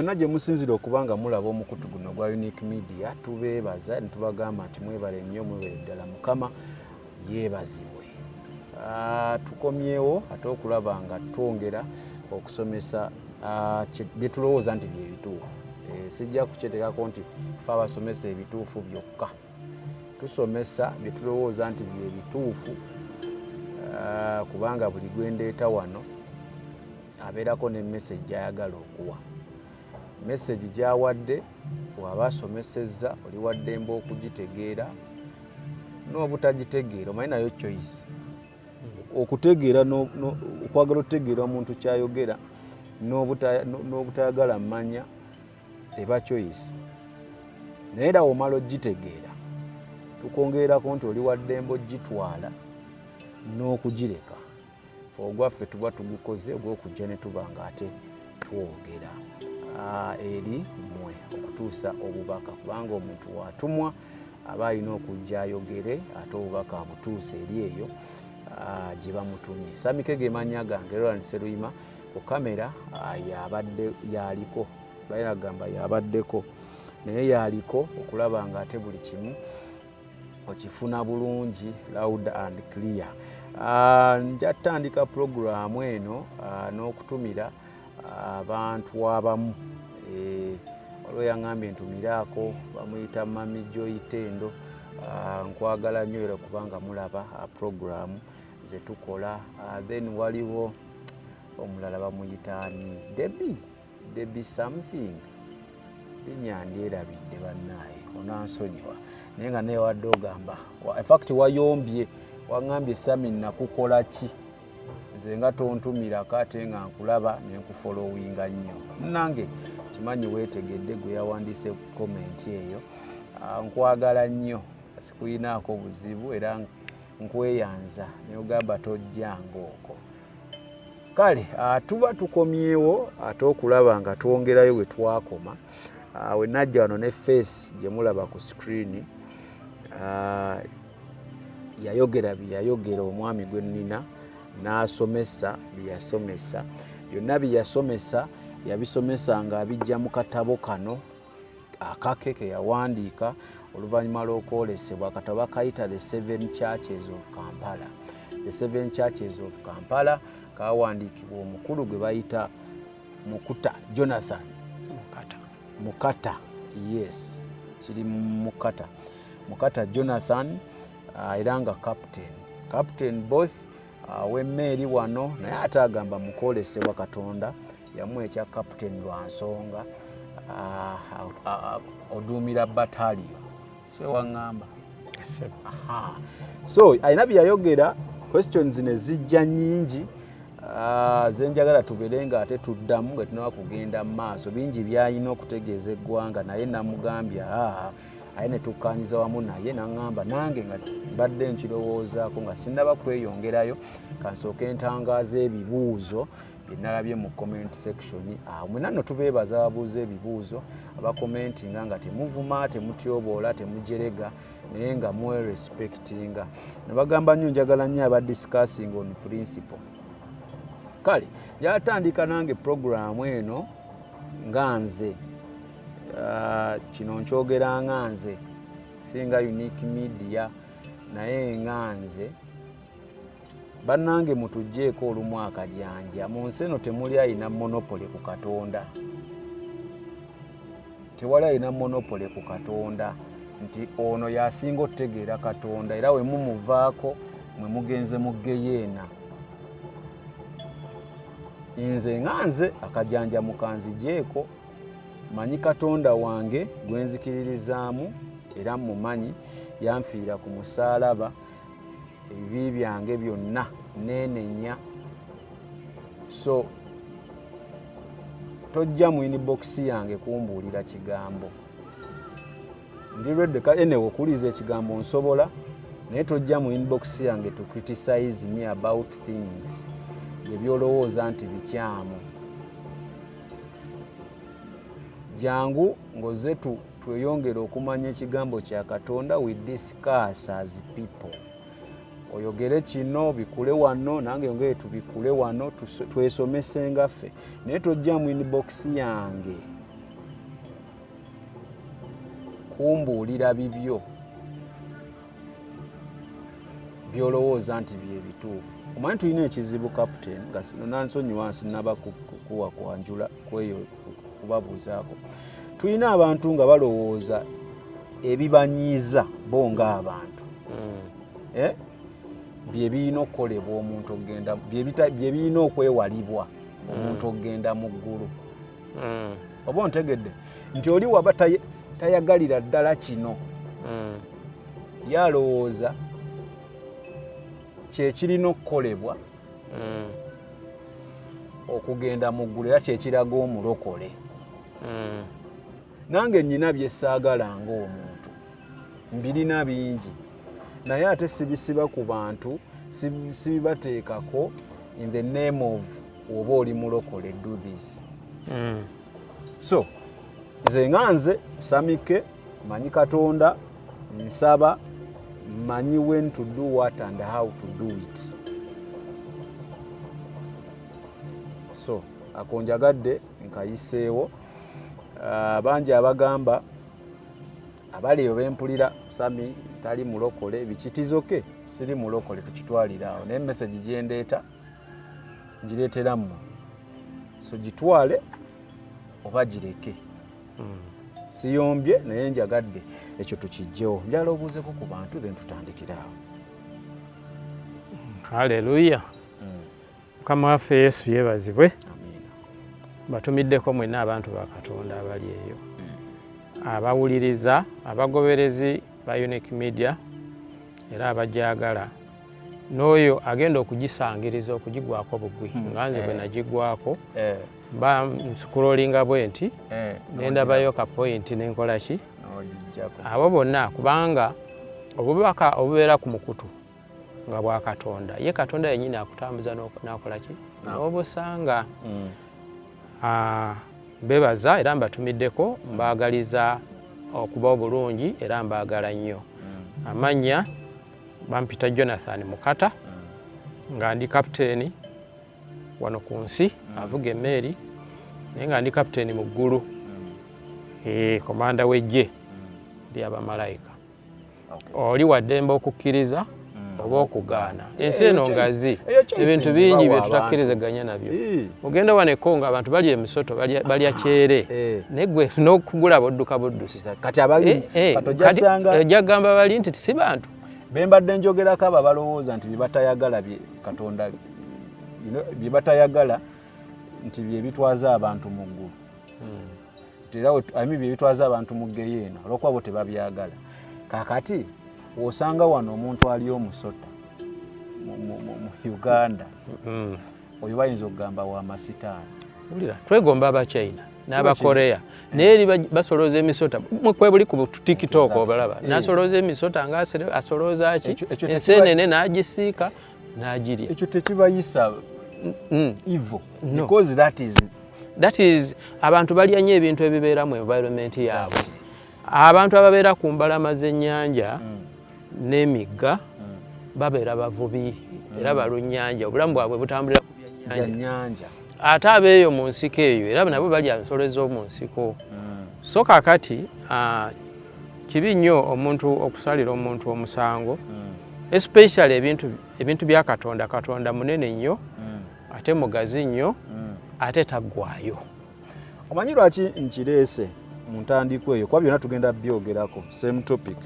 Yonna gye musinzira okuba nga mulaba omukutu guno ogwa Unique Media, tubeebaza ne tubagamba nti mwebale nnyo, mwebale ddala, Mukama yeebazibwe. Tukomyewo ate okulaba nga twongera okusomesa bye tulowooza nti bye bituufu. Sijja kukyeteekako nti fe abasomesa ebituufu byokka, tusomesa bye tulowooza nti bye bituufu, kubanga buli gwendeeta wano abeerako ne message gy'ayagala okuwa. Message gy'awadde bw'aba asomesezza, oli wa ddembe okugitegeera n'obutagitegeera. Omanyi nayo choice okutegeera, okwagala okutegeera omuntu kyayogera n'obutayagala mmanya eba choice. Naye era omala ogitegeera, tukwongererako nti oli wa ddembe ogitwala n'okugireka. Ogwaffe tuba tugukoze ogw'okujja ne tuba nga ate twogera eri mmwe okutuusa obubaka, kubanga omuntu watumwa aba alina okujja ayogere ate obubaka abutuuse eri eyo gye bamutumye. Samike ge mannya gange, Roland Seruyima. Ku kamera yabadde yaliko, balina kugamba yabaddeko, naye yaliko okulaba nga ate buli kimu okifuna bulungi, loud and clear. Nja tutandika pulogulaamu eno n'okutumira abantu abamu. Waliwo yaŋŋambye ntumiraako, bamuyita Mami Joy Tendo. Nkwagala nnyo era kubanga mulaba pulogulaamu ze tukola. Then waliwo omulala bamuyita ani, Debi, Debi something, linnya ndyerabidde, bannaaye onansonyiwa, naye nga naye wadde ogamba, infact wayombye, waŋŋambye, "Sami, nakukola ki nze nga tontumirako ate nga nkulaba nenkufollowinga nnyo?" Nange kimanyi weetegedde gwe yawandiise comment eyo. Nkwagala nnyo, sikuyinaako buzibu era nkweyanza, nogamba tojjanga okwo. Kale tuba tukomyewo ate okulaba nga twongerayo we twakoma. We najja wano ne face gye mulaba ku screen, yayogera bye yayogera omwami gwe nnina, n'asomesa bye yasomesa. Byonna bye yasomesa, yabisomesa ng'abijja mu katabo kano akake ke yawandiika oluvannyuma lw'okwolesebwa. Akatabo bakayita The Seven Churches of Kampala. The Seven Churches of Kampala kawandiikibwa omukulu gwe bayita Mukuta Jonathan. Mukata. Mukata, yes, kiri Mukata, Mukata Jonathan, era nga captain both w'emmeeri wano, naye ate agamba mukwolesebwa Katonda yamuwa ekya captain lwa nsonga oduumira battalion. So waŋŋamba. Aha. So alina bye yayogera, questions ne zijja nnyingi zenjagala tubeere nga ate tuddamu nga tunaba kugenda mu maaso. Bingi byalina okutegeeza eggwanga, naye namugambye aa aye ne tukkaanyiza wamu naye, naŋŋamba nange nga mbadde nkirowoozaako nga sinnaba kweyongerayo, kansooke ntangaaza ebibuuzo bye nalabye mu comment section awo. Mwena nno tubeebaza ababuuza ebibuuzo, abacommentinga nga temuvuma, temutyoboola, temujerega, naye nga mwerespectinga. Nebagamba nnyo, njagala nnyo aba discussing on principle. Kale yatandika nange puroguramu eno nga nze, kino nkyogera nga nze, singa Unique Media, naye nga nze. Bannange, mutugjeeko olumu akajanja. Mu nsi eno temuli alina monopoly ku Katonda, tewali alina monopoly ku Katonda nti ono yasinga otutegeera Katonda, era we mumuvaako mwe mugenze mu geyeena. Nze nga nze, akajanja mukanzijeeko. Manyi Katonda wange gwe nzikiririzaamu era mumanyi yanfiira ku musaalaba ebibi byange byonna neenenya. So tojja mu inbox yange kumbuulira kigambo. Ndi ready anyway okuwuliriza ekigambo nsobola, naye tojja mu inbox yange to criticize me about things ebyolowooza nti bikyamu. Jangu ng'ozze tweyongere okumanya ekigambo kya Katonda. We discuss as people. Oyogere kino bikule wano, nange yongere tubikule wano, twesomesenga ffe, naye tojja mu inbox yange. Kumbuulira bibyo byolowooza nti bye bituufu. Omanyi tulina ekizibu, Captain, nga nansonyiwa nsinaba kuwa kwanjula kweyo kubabuuzaako. Tulina abantu nga balowooza ebibanyiiza bo ng'abantu bye birina okukolebwa omuntu okugenda, bye birina okwewalibwa omuntu okugenda mu ggulu. Oba ontegedde nti oli waba tayagalira ddala kino, yalowooza kyekirina okukolebwa okugenda mu ggulu, era kyekiraga omulokole. Nange nyina byesaagala ng'omuntu, mbirina bingi, naye ate sibisiba ku bantu, sibibateekako in the name of oba oli mulokole, do this. So nze nga nze Samike, manyi Katonda, nsaba, manyi when to do what and how to do it. So ako njagadde nkayiseewo. Bangi abagamba abali eyo bempulira, Sami tali mulokole, bikitizoke, siri mulokole, tukitwalire awo. Naye message gyendeeta ngireetera mmwe, so gitwale oba gireke. Siyombye, naye njagadde ekyo tukijjewo. Njagala obuuzeko ku bantu, then tutandikire awo. Haleluya! Mukama waffe Yesu yeebazibwe. Amiina. Batumiddeko mwenna abantu ba Katonda abali eyo, abawuliriza, abagoberezi ba Unique Media era abajagala, n'oyo agenda okugisangiriza okugigwako bugwi nga nze bwe nagigwako. Mba nscrollinga bwe nti nendabayo ka point nenkola ki? N'ogijjako. Abo bonna, kubanga obubaka obubeera ku mukutu nga bwa Katonda, ye Katonda yennyini akutambuza n'akola ki? N'obusanga. Mbebaza era mbatumiddeko, mbaagaliza okuba obulungi era mbaagala nnyo. Amannya bampita Jonathan Mukata, nga ndi kapiteeni wano ku nsi avuga emmeeri, naye nga ndi kapiteeni mu ggulu, komanda w'eggye ly'abamalayika. Oli waddembe okukkiriza oba okugaana. Ensi eno ngazi, Eyo choice ebintu bingi ngibawa bye abantu. tutakkiriziganya nabyo. Ogenda wano e Congo, abantu balya emisoto, balya kyere, naye gwe n'okugulaba odduka buddusi. Kati abali kati ojja sanga Ojja kugamba bali nti si bantu. Bembadde njogerako abo abalowooza nti bye batayagala bye Katonda, bye batayagala nti bye bitwaza abantu mu ggulu. Nti era I mean, bye bitwaza abantu mu ggeyeena olw'okuba bo tebabyagala. Kaakati w'osanga wano omuntu ali omusota mu Uganda, oyo bayinza okugamba wa masitaani. Wulira, twegomba Abachina n'Abakorea, naye eri basolooza emisota kwe buli ku TikTok obalaba n'asolooza emisota nga asolooza ki? Ekyo Enseenene n'agisiika n'agirya. Ekyo tekibayisa evil? No. Because that is That is, abantu balya nnyo ebintu ebibeera mu environment yaabwe. Abantu ababeera ku mbalama z'ennyanja n'emigga babeera bavubi era balunnyanja, obulamu bwabwe butambulira ku byannyanja. Byannyanja. Ate abeeyo mu nsiko eyo era nabo balya nsolo ez'omu nsiko. So kaakati kibi nnyo omuntu okusalira omuntu omusango, especially ebintu bya Katonda. Katonda munene nnyo, ate mugazi nnyo, ate taggwayo. Omanyi lwaki nkireese mu ntandikwa eyo? Kuba byonna tugenda byogerako, same topic.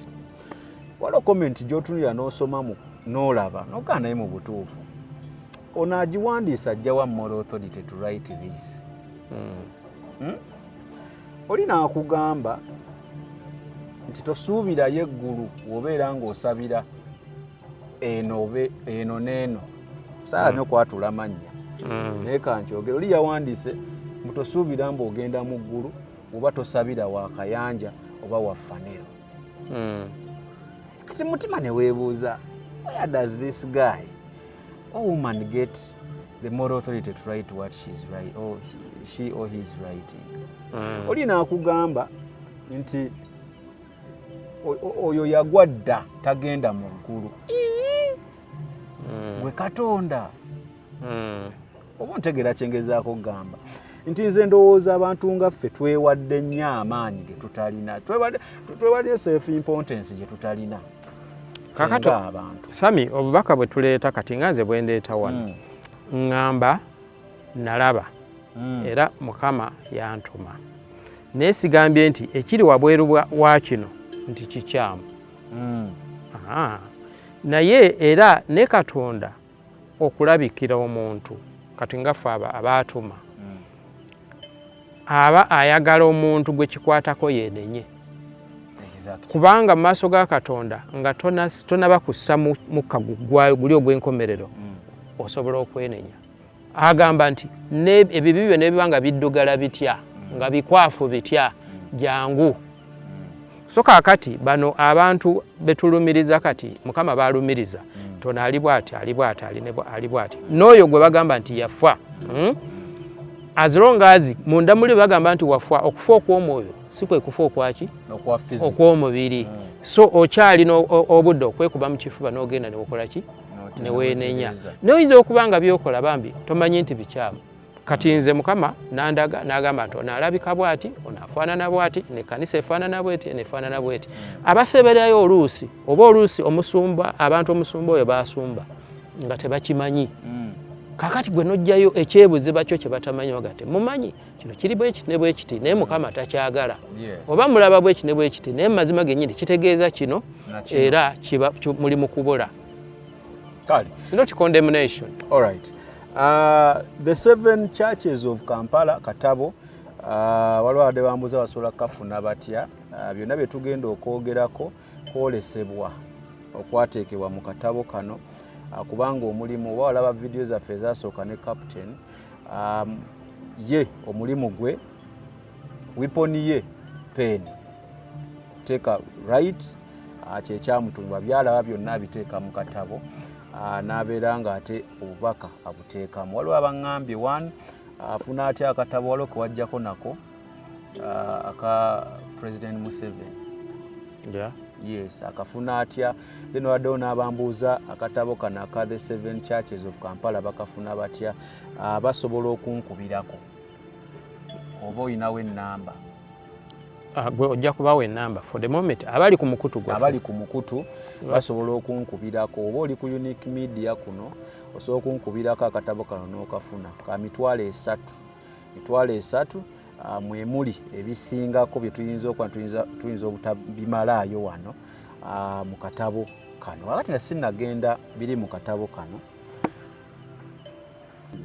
Waliwo comment gy'otunulira n'osomamu n'olaba n'ogaa, naye mu butuufu ono agiwandiisa ajjawa moral authority to write this? Oli n'akugamba nti tosuubirayo eggulu bw'obeera ng'osabira eno obe eno n'eno. Saala nnyo kwatula mannya, naye kankyogere. Oli yawandiise mbu tosuubira mbu ogenda mu ggulu oba tosabira wa Kayanja oba wa Fanero. Kati mutima ne weebuuza, where does this guy or woman get the moral authority to write what she's write, or she or he is writing? Oli n'akugamba nti oyo yagwa dda, tagenda mu ggulu. Gwe Katonda? Oba ontegeera kyengezaako okugamba Nti nze ndowooza abantu nga ffe twewadde nnyo amaanyi ge tutalina, twewadde self importance gye tutalina. Kakati abantu. Sami, obubaka bwe tuleeta kati, nga nze bwe ndeeta wano, ŋŋamba nalaba era Mukama yantuma, naye sigambye nti ekiri wabweru wa kino nti kikyamu. Naye era ne Katonda okulabikira omuntu kati nga ffe abaatuma, aba ayagala omuntu gwe kikwatako yeenenye, kubanga mu maaso ga Katonda nga tonaba kussa mukka guli ogw'enkomerero, osobola okwenenya. Agamba nti ebibi byo nebiba nga biddugala bitya, nga bikwafu bitya, jangu. So kaakati bano abantu betulumiriza kati, Mukama balumiriza, tono ali bwati, ali bwati, ali bwati, n'oyo gwe bagamba nti yafa, As long as munda muli bagamba nti wafa, okufa okw'omwoyo si kwe kufa okwaki? Okw'omubiri. So okyalina obudde okwekuba mu kifuba n'ogenda newokola ki? Neweenenya. Naye oyinza okuba nga byokola bambi tomanyi nti bikyamu. Kati nze Mukama nandaga n'agamba nti ono alabika bw'ati, ono afaanana bw'ati, nekkanisa efaanana bweti, nefaanana bweti. Abasebererayo oluusi oba oluusi omusumba, abantu omusumba oyo basumba nga tebakimanyi. Kakati gwe n'ojjayo ekyebuziba kyo kye batamanyi, baga nti mumanyi kino kiri bwekiti ne bwekiti, naye Mukama takyagala, oba mulaba bweki ne bwekiti, naye mazima gennyini kitegeeza kino, era kiba muli mu kubola. Not condemnation. All right. The Seven Churches of Kampala katabo, waliwo abadde bambuuza basobola kafuna batya. Byonna bye tugenda okwogerako kwolesebwa okwateekebwa mu katabo kano, kubanga omulimu oba walaba vidiyo zaffe ezasooka ne Captain, ye omulimu gwe, weapon ye pen, teeka right, kyekyamutumibwa, byalaba byonna abiteeka mu katabo, n'abeera ng'ate obubaka abuteekamu. Waliwo abaŋŋambye one afuna atya akatabo, waliwo kewajjako nako aka President Museveni. Yes, akafuna atya? Then waddewo n'abambuuza akatabo kano aka The Seven Churches of Kampala bakafuna batya. Basobola okunkubirako oba oyinawo ennamba? Gwe ojja kubawa ennamba for the moment abali ku mukutu gwaffe. Abali ku mukutu basobola okunkubirako, oba oli ku Unique Media kuno, osobola okunkubirako akatabo kano n'okafuna ka 30,000, 30,000. Mwemuli ebisingako bye tuyinza okuba tuyinza obutabimalaayo wano mu katabo kano. Kakati nga sinnagenda biri mu katabo kano,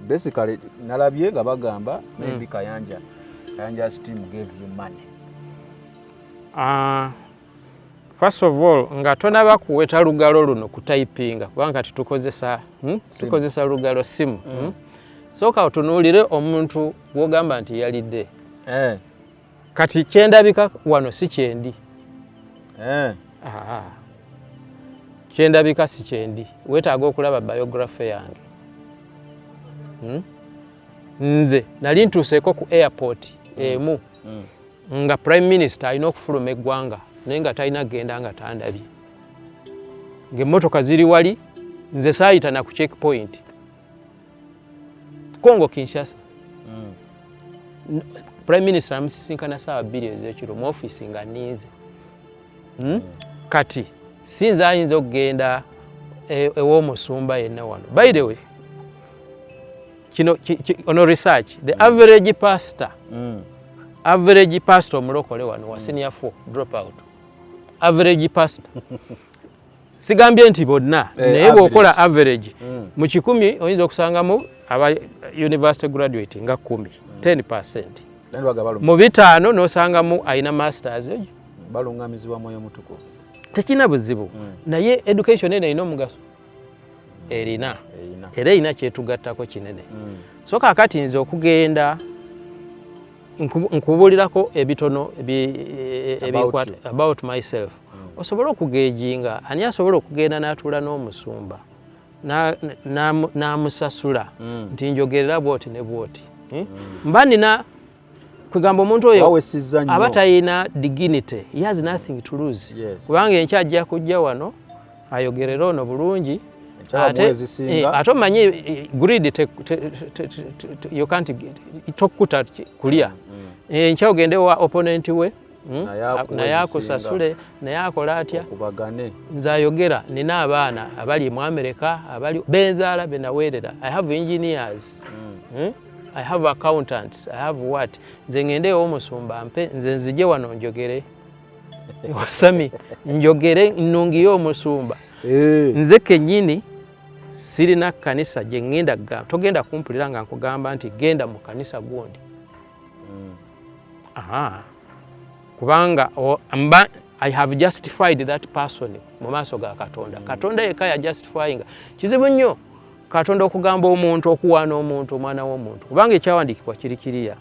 basically nalabye nga bagamba maybe Kayanja's team gave you money. First of all, nga tonaba kuweta lugalo luno kutayipinga, kubanga kati tukozesa, Tukozesa lugalo simu. Sooka otunuulire omuntu gw'ogamba nti yalidde. Kati kyendabika wano si kyendi. Kyendabika si kyendi. Weetaaga okulaba biography yange. Nze nali ntuuseeko ku airport emu nga Prime Minister alina okufuluma eggwanga, naye nga talina kugenda nga tandabye, ng'emmotoka ziri wali, nze saayita na ku checkpoint. Congo Kinshasa. Prime Minister amusisinkana saawa 2 ez'ekiro mu ofiisi nga nninze. Kati sinza ayinza okugenda ew'omusumba yenna wano. By the way, kino ono research, the average pastor, average pastor omulokole wano wa senior 4 drop out. Average pastor, sigambye nti bonna, naye bw'okola average mu 100 oyinza okusangamu aba university graduate nga 10, 10%. Mu 50 n'osangamu alina masters. Balungamizibwa Mwoyo Mutukuvu. Tekirina buzibu, naye education eno erina omugaso, erina era erina kyetugattako kinene. So kaakati nze okugenda nkubuulirako ebitono about myself, osobole okugejinga ani asobola okugenda n'atuula n'omusumba n'amusasula nti njogerera bwoti ne bwoti. Mba nina kwegamba omuntu oyo aba talina dignity, he has nothing to lose, kubanga enkya ajja kujja wano ayogerere ono bulungi, Ate omanyi greed, you can't, tokkuta kulya. Enkya ogende wa opponent we, naye akusasule, naye akola atya. Nze ayogera, nina abaana abali mu America, abali benzaala, benaweerera. I have engineers, I have accountants, I have what. Nze ngende ew'omusumba mpe, nze nzije wano njogere wasami, njogere nnungiye omusumba? Nze kennyini sirina kkanisa gye ŋŋenda. Togenda kumpulira nga nkugamba nti genda mu kkanisa gundi. Aha, kubanga mba I have justified that person mu maaso ga Katonda. Katonda yekka ya justifyinga. Kizibu nnyo Katonda okugamba omuntu, okuwaana omuntu, omwana w'omuntu, kubanga ekyawandiikibwa kiri kiriya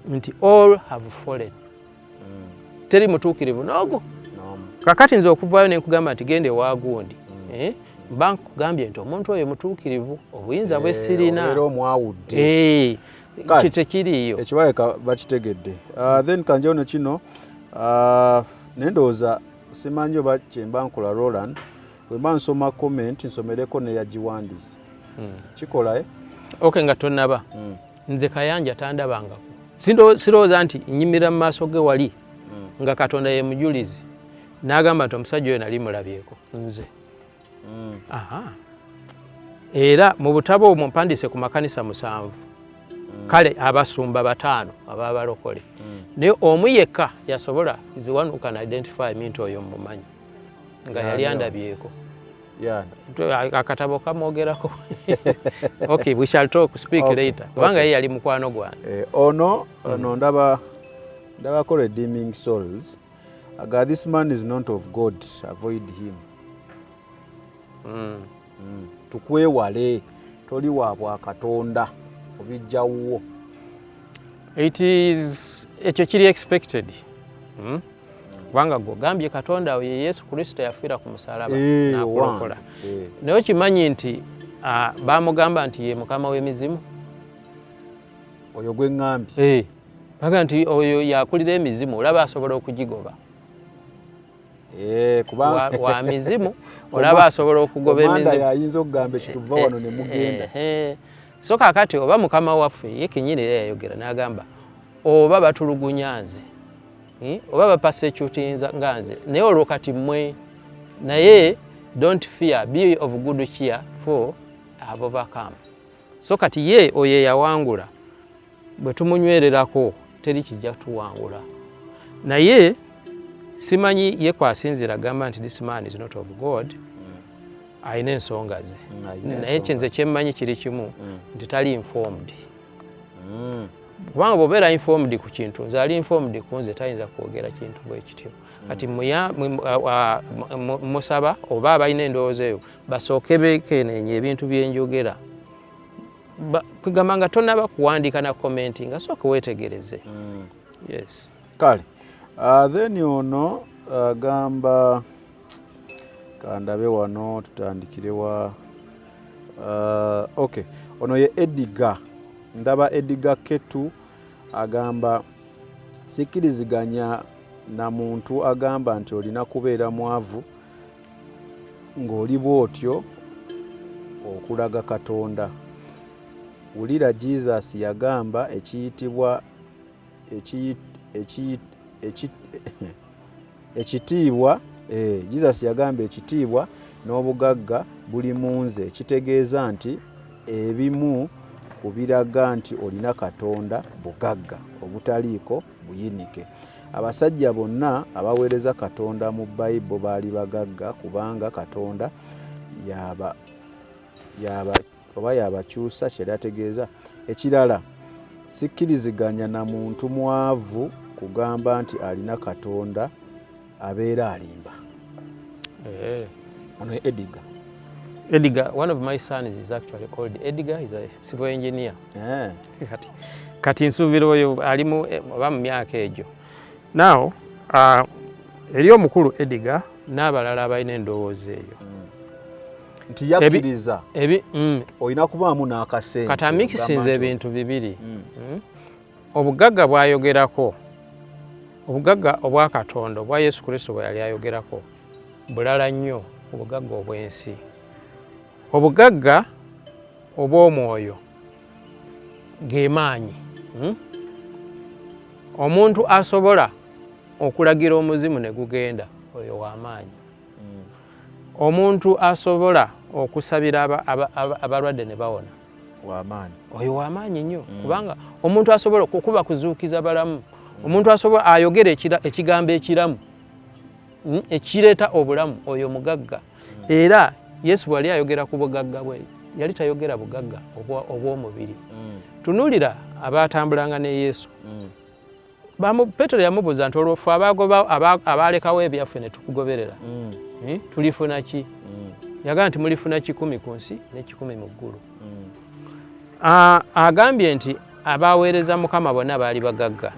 nti all have fallen, teri mutuukirivu n'ogu. Kakati nze okuvaayo nenkugamba nti genda ewa gundi, eh, mba nkugambye nti omuntu oyo mutuukirivu, obuyinza bwe sirina. Obeera omwawudde. Eh, Kale. Tekiriiyo. Ekibaleka bakitegedde. Then kanjewo ne kino, naye ndowooza simanyi oba kyemba nkola, Roland, bwe mba nsoma comment nsomereko neyagiwandiise. Kikola, eh? Ok, nga tonnaba, nze Kayanja tandabangako. Sirowooza nti nyimirira mu maaso ge wali nga Katonda ye mujulizi n'agamba nti omusajja oyo nali mulabyeko nze. Aha. Era mu butabo omwo mpandiise ku makanisa 7, kale abasumba 5 ababalokole, naye omu yekka yasobola, is the one who can identify me nti oyo mumanyi nga yali andabyeko. Akatabo kamwogerako. Okay, we shall talk, speak later, kubanga ye yali mukwano gwange. Eh, ono ndaba ndabako Redeeming Souls aga, "This man is not of God, avoid him." Tukwewale, toli wa bwa Katonda, obijjawuwo. It is, ekyo kiri expected, Kubanga gwe ogambye Katonda ye Yesu Kristo yafiira ku musalaba n'akulokola. Owange. Naye okimanyi nti bamugamba nti ye mukama w'emizimu. Oyo gwe ŋŋambye? Eh, baga nti oyo yakulira emizimu, olaba asobola okugigoba. Kubanga wa mizimu, olaba asobola okugoba Komanda emizimu. Yayinza okugamba ekituva wano ne mugenda. So kakati oba mukama waffe ye kenyini era yayogera n'agamba oba batulugunya nze, oba bapersecutinga nga nze, naye olwo kati mmwe, naye don't fear, be of good cheer, for I have overcome. So kati ye oyo eyawangula, bwe tumunywererako teri kijja tuwangula. Naye simanyi ye kwasinzira agamba nti this man is not of God. Alina ensonga ze. Alina naye ensonga. Kyenze kyemmanyi kiri kimu, nti tali informed, kubanga bw'obeera informed ku kintu, nze ali informed ku nze tayinza kwogera kintu bwe kityo. Kati musaba oba abalina endowooza eyo basooke beekeneenye ebintu byenjogera. Kwegamba nga tonaba kuwandiika na comment, nga sooka weetegereze. Yes. Kale, then ono agamba, kandabe wano tutandikire wa, okay, ono ye Ediga, ndaba Ediga Ketu agamba, "Sikkiriziganya na muntu agamba nti olina kubeera mwavu ng'oli bw'otyo okulaga Katonda. Wulira, Jesus yagamba ekiyitibwa ekitiibwa, Jesus yagamba ekitiibwa n'obugagga buli mu nze, ekitegeeza nti ebimu ku biraga nti olina Katonda bugagga obutaliiko buyinike. Abasajja bonna abaweereza Katonda mu Bayibuli baali bagagga, kubanga Katonda yaba, yaba, oba yabakyusa." Kyeyali ategeeza. Ekirala, sikkiriziganya na muntu mwavu kugamba nti alina Katonda, abeera alimba. Ono ye Ediga. Edgar, one of my sons is actually called Edgar, he's a civil engineer. Kati nsuubira oyo alimu oba mu myaka egyo. Now, eri omukulu Edgar n'abalala abalina endowooza eyo. Nti yakkiriza olina kubaamu n'akasente. Kati amikisinze ogamba nti- ebintu bibiri. Obugagga bw'ayogerako, obugagga obwa Katonda, obwa Yesu Kristo bwe yali ayogerako, bulala nnyo ku bugagga obw'ensi. Obugagga obw'omwoyo ge maanyi. Omuntu asobola okulagira omuzimu ne gugenda, oyo w'amaanyi. Omuntu asobola okusabira abalwadde ne bawona, w'amaanyi. Oyo w'amaanyi nnyo, kubanga omuntu asobola okuba kuzuukiza balamu, omuntu asobola ayogera ekigambo ekiramu, ekireeta obulamu, oyo mugagga. Era Yesu bwali ayogera ku bugagga bwe, yali tayogera bugagga obw'omubiri. Tunuulira abaatambulanga ne Yesu. Petero yamubuuza nti, olwo ffe abaalekawo ebyaffe ne tukugoberera, tulifuna ki? Yagamba nti mulifuna 100 ku nsi ne 100 mu ggulu. Agambye nti abaweereza Mukama bonna baali bagagga.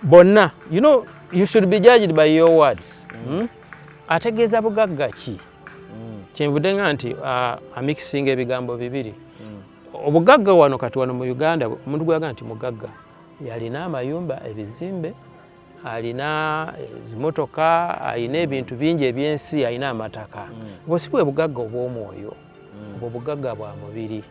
Bonna, you should be judged by your words. Ategeeza bugagga ki? Kyenvudde nga nti amixinga ebigambo bibiri. Obugagga wano kati wano mu Uganda, omuntu gweyagamba nti mugagga yalina amayumba, ebizimbe, alina zimotoka, alina ebintu bingi ebyensi, alina amataka. Obwo si bwe bugagga obw'omwoyo, obwo bugagga bwa mubiri.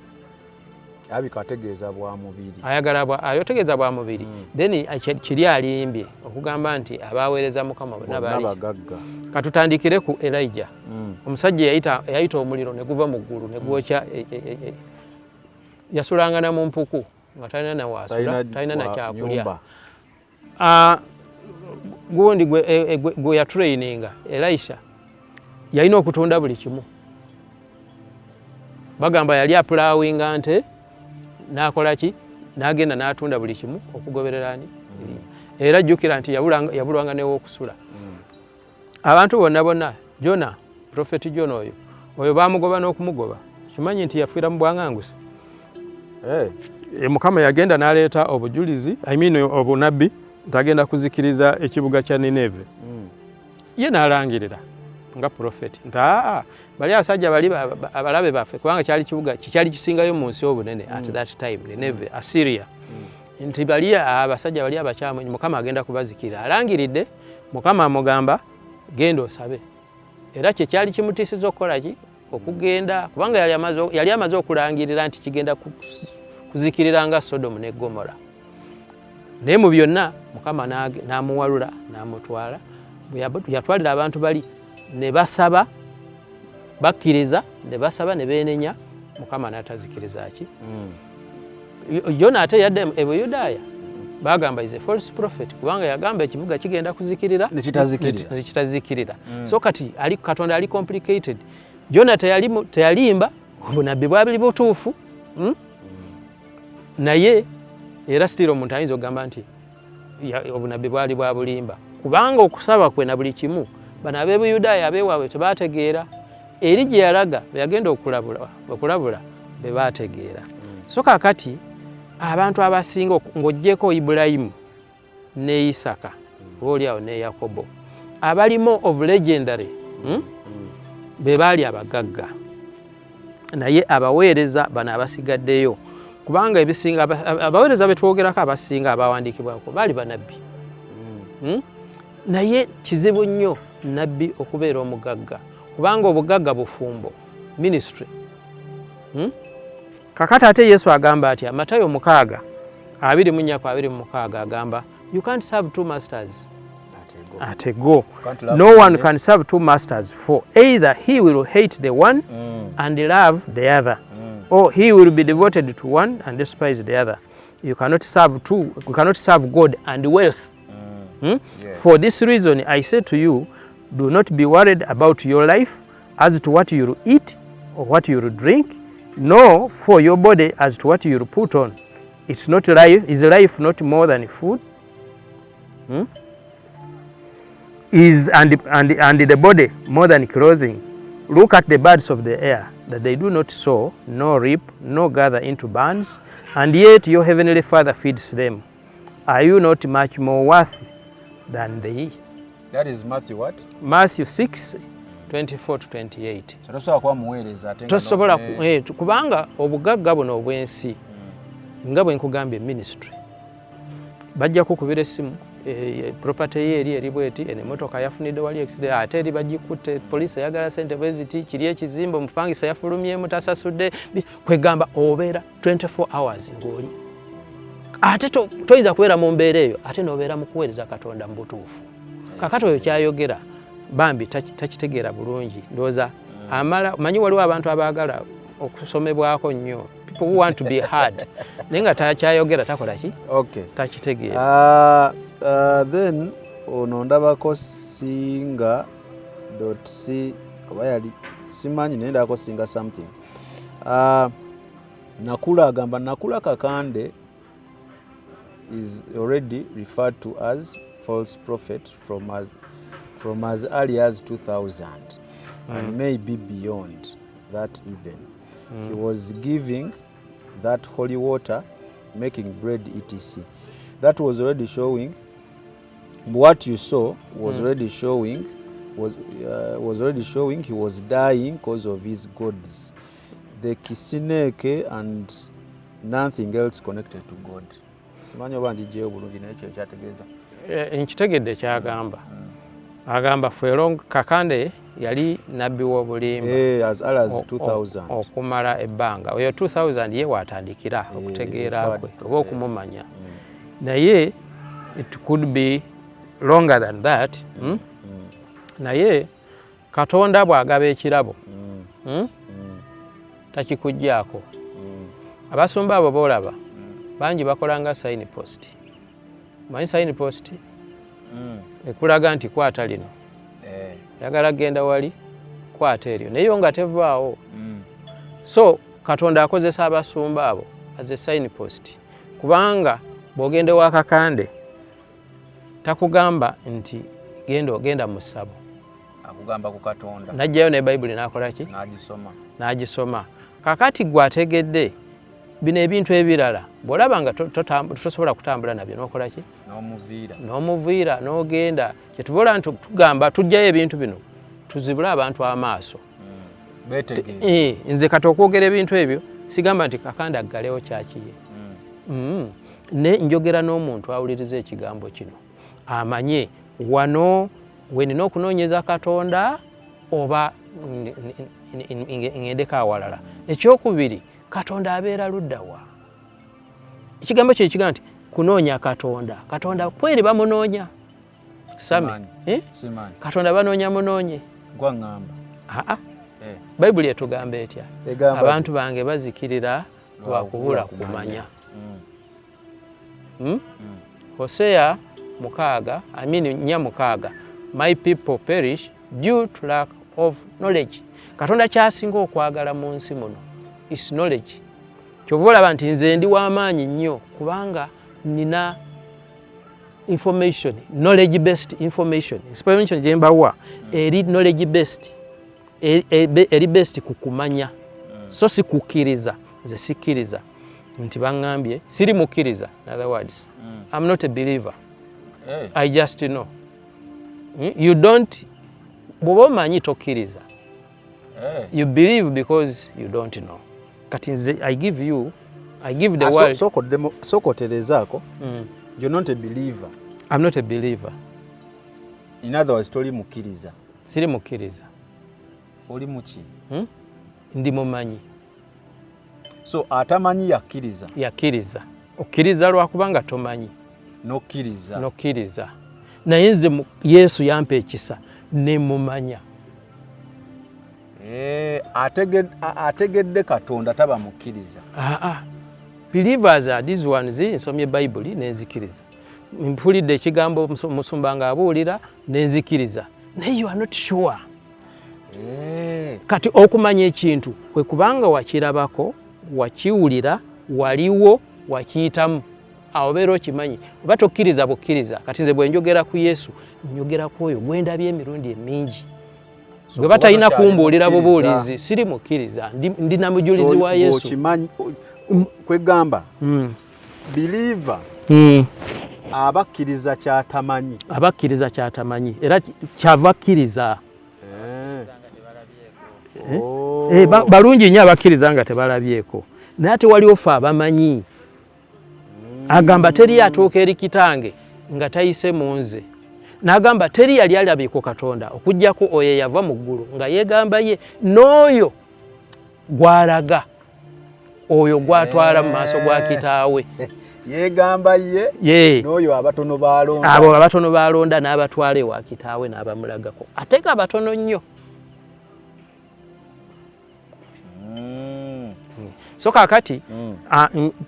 Abika ategeeza bwa mubiri. Ayagala ayotegeeza bwa mubiri. Then kiri alimbye okugamba nti abaweereza Mukama bonna baali bagagga. Katutandikire ku Elijah. Omusajja yayita omuliro ne guva mu ggulu ne gwokya. Yasulanga na mu mpuku nga talina nawaasula, talina nakyakulya. Gundi gwe yatraininga Elisha yalina okutunda buli kimu. Bagamba yali aplowinga nte, n'akola ki, n'agenda n'atunda buli kimu okugoberera ani? Era jjukira nti yabulwanga newokusula. Abantu bonna bonna, Jona, Prophet Jona oyo bamugoba n'okumugoba. Kimanyi nti yafiira mu bwanganguse. Mukama yagenda n'aleeta obujulizi, I mean obunabbi, nti agenda kuzikiriza ekibuga kya Nineve. Ye n'alangirira nga prophet nti aa, bali abasajja bali abalabe baffe, kubanga kyali kibuga kikyali kisingayo mu nsi obunene at that time, Nineve, Assyria, nti bali abasajja bali abakyamu, Mukama agenda kubazikirira. Alangiridde, Mukama amugamba genda osabe. Era kyekyali kimutiisiza okukola ki? Okugenda, kubanga yali amaze okulangirira nti kigenda kuzikirira nga Sodomu ne Gomora. Naye mu byonna Mukama n'amuwalula n'amutwala. Yatwalira abantu bali ne basaba, bakkiriza ne basaba ne beenenya, Mukama n'atazikiriza ki? Yona ate yadde e Buyudaaya bagamba is a false prophet, kubanga yagamba ekibuga kigenda kuzikirira nekitazikirira. So kati ali Katonda ali complicated. Yona teyalimba, obunabbi bwabiri butuufu. Naye era still omuntu ayinza okugamba nti obunabbi bwali bwa bulimba, kubanga okusaba kwe na buli kimu, bano ab'ebuyudaaya abeewaabwe tebategeera. Eri gye yalaga bwe yagenda okulabula be baategeera. So kaakati abantu abasinga, ng'oggyeko Ibulayimu ne Isaka, oba oli awo ne Yakobo, abalimu of legendary, be baali abagagga. Naye abaweereza bano abasigaddeyo, kubanga ebisinga abaweereza betwogerako abasinga abawandiikibwako baali banabbi. Naye kizibu nnyo nabbi okubeera omugagga, kubanga obugagga bufumbo, ministry. Kakati ate Yesu agamba atya? Matayo 6:24-26 agamba, you can't serve two masters at a go. No one can serve two masters, for either he will hate the one and love the other, or he will be devoted to one and despise the other. You cannot serve two, you cannot serve God and wealth. Yes. For this reason I say to you, do not be worried about your life as to what you will eat or what you will drink, nor for your body as to what you will put on. It's not life, is life not more than food? Is and the body more than clothing? Look at the birds of the air, that they do not sow, nor reap, nor gather into barns, and yet your heavenly Father feeds them. Are you not much more worth than they? That is Matthew what? Matthew 6, 24 to 28. Tosobola kuba muweereza ate nga Tosobola kubanga obugagga buno obw'ensi, nga bwe nkugambye, ministry, bajja kukubira essimu. Property ye eri bweti, eno emotoka yafunidde wali accident, ate eri bagikutte, poliisi eyagala sente bwe ziti, kiri ekizimbe omupangisa yafulumyemu tasasudde. Kwegamba obeera 24 hours ng'oli ate toyinza kubeera mu mbeera eyo ate n'obeera mu kuweereza Katonda mu butuufu. Kakati oyo kyayogera bambi takitegeera bulungi. Ndowooza amala manyi waliwo abantu abaagala okusomebwako nnyo, people who want to be heard, naye nga takyayogera takola ki, takitegeera. Then ono ndabako singa dot c oba yali simanyi, naye ndabako singa something. Nakula agamba Nakula Kakande is already referred to as false prophet from as early as 2000 and maybe beyond that even. He was giving that holy water, making bread, etc. That was already showing what you saw was already showing was already showing he was dying because of his gods, the kisineke and nothing else connected to God. Simanyi oba njijjeyo bulungi, naye kyo kyategeeza. Nkitegedde kyagamba. Agamba fwero Kakande yali nabbi w'obulimba As early as 2000. Okumala ebbanga. Oyo 2000 ye watandikira okutegeera kwe oba okumumanya, naye it could be longer than that, Naye Katonda bw'agaba ekirabo, Takikuggyaako. Abasumba abo boolaba bangi bakola nga sign post. Manyi sign post ekulaga nti kwata lino, yagala genda wali, kwata eryo, naye yo nga tevaawo. So Katonda akozesa abasumba abo as a sign post, kubanga bw'ogenda ewa Kakande takugamba nti genda, ogenda mu ssabo. Akugamba ku Katonda. Najjayo ne Bayibuli n'akola ki? N'agisoma. N'agisoma. Kakati gwe ategedde bino ebintu ebirala, bw'olaba nga tosobola kutambula nabyo, n'okola ki? N'omuviira. N'omuviira n'ogenda. Kyetubola nti tugamba tujjayo ebintu bino tuzibule abantu amaaso. Betegeere. Nze kati okwogera ebintu ebyo sigamba nti Kakande aggalewo kyakiye. Ne njogera n'omuntu awuliriza ekigambo kino amanye wano we nina okunoonyeza Katonda oba ŋŋendeko awalala. Ekyokubiri, Katonda abeera luddawa? Ekigambo kye kigamba nti kunoonya Katonda. Katonda kweri bamunoonya, Sami? Simanyi. Eh? Simanyi. Katonda banoonya munoonye? Gwaŋŋamba. Aa. Bayibuli etugamba etya? Egamba Abantu bange bazikirira lwakubula kumanya. Hosea 6, I mean 4:6, my people perish due to lack of knowledge. Katonda kyasinga okwagala mu nsi muno is knowledge. Kyova olaba nti nze ndi w'amaanyi nnyo kubanga nina information, knowledge based information. Information gye mbawa eri knowledge based, eri based ku kumanya, so si kukkiriza. Nze sikkiriza nti baŋŋambye, siri mukkiriza. In other words, I'm not a believer. I just know. You don't, bw'oba omanyi tokkiriza. You believe because you don't know. Kati nze I give the world. Sooka otereezaako. You're not a believer. I'm not a believer. In other words, toli mukkiriza. Siri mukkiriza. Oli muki? Hmm? Ndi mumanyi. So atamanyi yakkiriza? Yakkiriza. Okkiriza lwakubanga tomanyi. Nokkiriza. Nokkiriza. Naye nze Yesu yampa ekisa ne mumanya. Ategedde Katonda taba mukkiriza. Aa, believers are these ones: nsomye Bayibuli nenzikiriza, mpulidde ekigambo musumba ng'abuulira nenzikiriza, naye you are not sure. Kati okumanya ekintu kwe kubanga wakirabako, wakiwulira, waliwo, wakiyitamu, awo obeera okimanyi oba tokkiriza bukkiriza. Kati nze bwe njogera ku Yesu, njogera ku oyo gwendabye emirundi emingi So gwe batalina oba tokyali kumbuulira mukkiriza. Bubuulizi siri mukkiriza, ndi na mujulizi wa Yesu. Okimanyi kwegamba believer abakkiriza kyatamanyi. Abakkiriza kyatamanyi era kyava akkiriza. Oh. Balungi nnyo abakkiriza nga tebalabyeko, naye ate waliwo fe abamanyi. Agamba teri atuuka eri Kitange nga tayise mu nze. N'agamba teri yali alabye ku Katonda okuggyako oyo eyava mu ggulu, nga yeegamba ye n'oyo gw'alaga, oyo gw'atwala mu maaso gwa kitaawe. Yeegamba ye n'oyo abatono b'alonda. Abo abatono b'alonda n'abatwala ewa kitaawe n'abamulagako, ate nga batono nnyo. So kaakati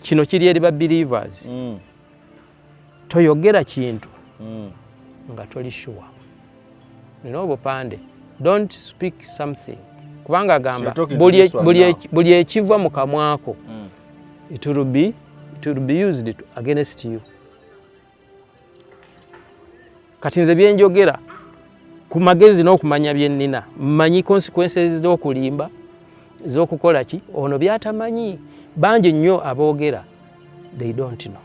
kino kiri eri ba believers. Toyogera kintu nga toli sure. Nina obupande, don't speak something, kubanga agamba buli ekiva mu kamwako it will be used against you. Kati nze byenjogera ku magezi n'okumanya bye nnina, mmanyi consequences z'okulimba, z'okukola ki. Ono byatamanyi, bangi nnyo aboogera, they don't know.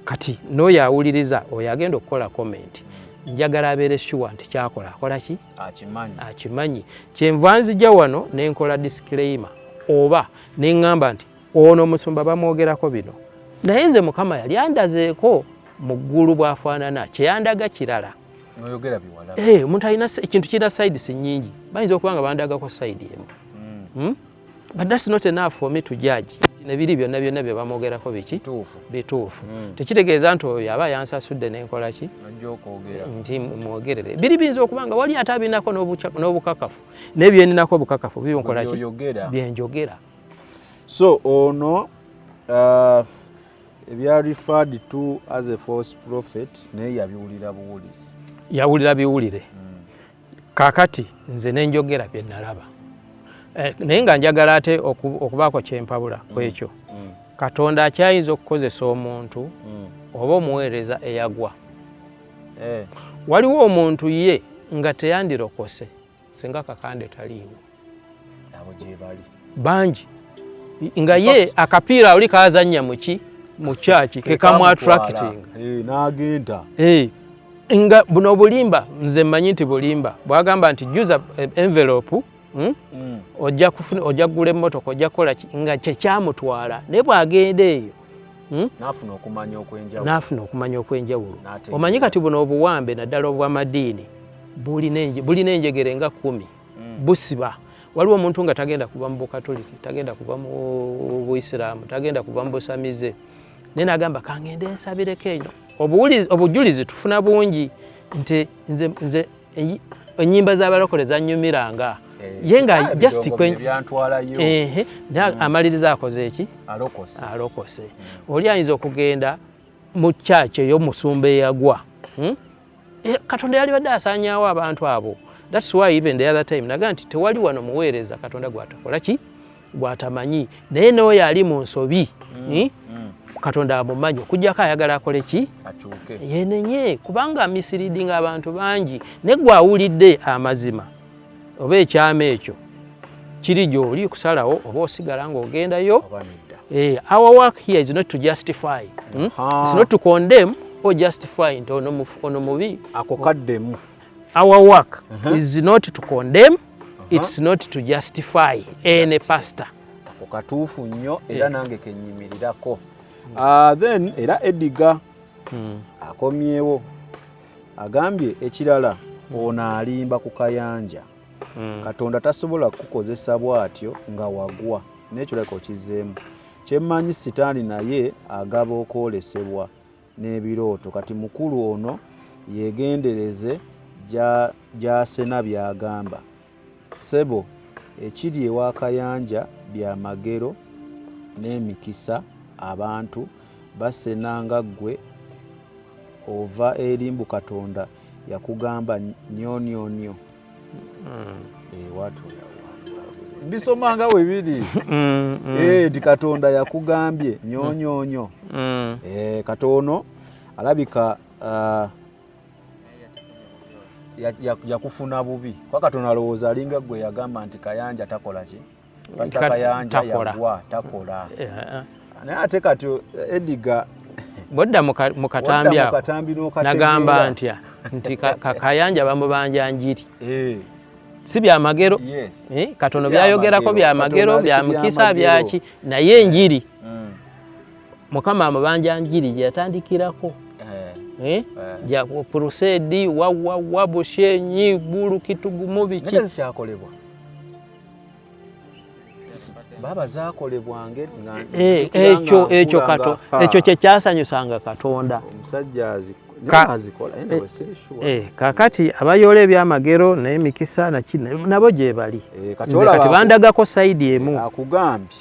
Kati n'oyo awuliriza, oyo agenda okukola comment, njagala abeere sure nti kyakola akola ki, akimanyi. Kyenva nzija wano nenkola disclaimer oba neŋŋamba nti ono omusumba bamwogerako bino, naye nze Mukama yali andazeeko mu ggulu bw'afaanana, kyeyandaga kirala. Omuntu alina ekintu kirina sides nnyingi, bayinza okuba nga bandagako side emu, But that's not enough for me to judge nebiri byonna byonna bye bamwogerako biki bituufu. Tekitegeeza nti oyo aba yansasudde nenkola ki nti mwogerere. Biri biyinza okuba nga wali ate abinako n'obukakafu, naye byeninako obukakafu bibinkola ki, byenjogera. So ono ebya referred to as a false prophet, naye yabiwulira buwulizi. Yawulira biwulire. Kakati nze nenjogera bye nalaba, naye nga njagala ate okubaako kyempabula ku ekyo. Katonda akyayinza okukozesa omuntu oba omuweereza eyagwa. Waliwo omuntu ye nga teyandirokose singa Kakande taliiwo. Abo gyebali. Bangi nga ye akapiira oli kazannya muki mu kyaki kekamu attracting. N'agenda. Nga buno obulimba, nze mmanyi nti bulimba bwagamba nti juza envelope, Ojja kufuna, ojja kugula emmotoka, ojja kukola ki, nga kyekyamutwala, naye bw'agenda eyo, N'afuna okumanya okw'enjawulo. N'afuna okumanya okw'enjawulo. N'ategeera. Omanyi kati buno obuwambe naddala obw'amadiini bulina enjegere nga 10 busiba. Waliwo omuntu nga tagenda kuva mu Bukatoliki, tagenda kuva mu Buisiraamu, tagenda kuva mu Busamize, naye nagamba kangende nsabireko eno. Obujulizi tufuna bungi nti nze ennyimba z'abalokole zannyumiranga. Ye nga just Ebidongo byantwalayo. Ehe, naye amaliriza akoze eki? Alokose. Alokose. Oli ayinza okugenda mu kyaki ey'omusumba eyagwa, Katonda yalibadde asaanyaawo abantu abo. That's why even the other time naga nti tewali wano muweereza Katonda gwatakola ki, gwatamanyi, naye n'oyo ali mu nsobi, Katonda amumanyi, okugyako ayagala akole ki? Akyuke. Yenenye, kubanga misleading abantu bangi. Naye gwe awulidde amazima oba ekyama ekyo, kiri gy'oli kusalawo oba osigala ng'ogendayo. Oba nedda. Our work here is not to justify, It's not to condemn or justify nti ono mubi. Ako kaddemu. Our work is not to condemn, it's not to justify any pastor. Ako katuufu nnyo era nange kenyimirirako. Then era Ediga akomyewo agambye ekirala, ono alimba ku Kayanja. Katonda tasobola kukukozesa bw'atyo nga wagwa n'ekyo leka okizzeemu. Kyemmanyi Sitaani naye agaba okwolesebwa n'ebirooto. Kati mukulu ono yeegendereze gy'asena by'agamba. Ssebo, ekiri ewa Kayanja byamagero n'emikisa, abantu basena nga ggwe ova eri mbu Katonda yakugamba nnyonyoonyo. Mbisoma nga bwe biri. Nti Katonda yakugambye nnyonyoonyo. Katono alabika yakufuna bubi kuba Katonda alowooza alinga ggwe yagamba nti Kayanja takola ki, Pasita Kayanja yagwa takola. Naye ate kati Ediga Bwodda mu katambi ako nagamba ntya nti Kayanja bamubanja njiri, si byamagero, katono byayogerako byamagero, byamukisa, byaki, naye enjiri Mukama amubanja njiri gye yatandikirako. Eh? Ja crusade wa wa wa Bushenyi, Bulu, Kitugumu, biki. Naye zikyakolebwa? Baba zakolebwange nga Eh, nzijukira nga ekyo ekyo nkula kato nga- ekyo kyekyasanyusanga Katonda. Omusajja azikola anyway, siri sure. Kakati abayoola ebyamagero n'emikisa naki nabo gye bali. Kati Nze olaba kati bandagako side emu. Akugambye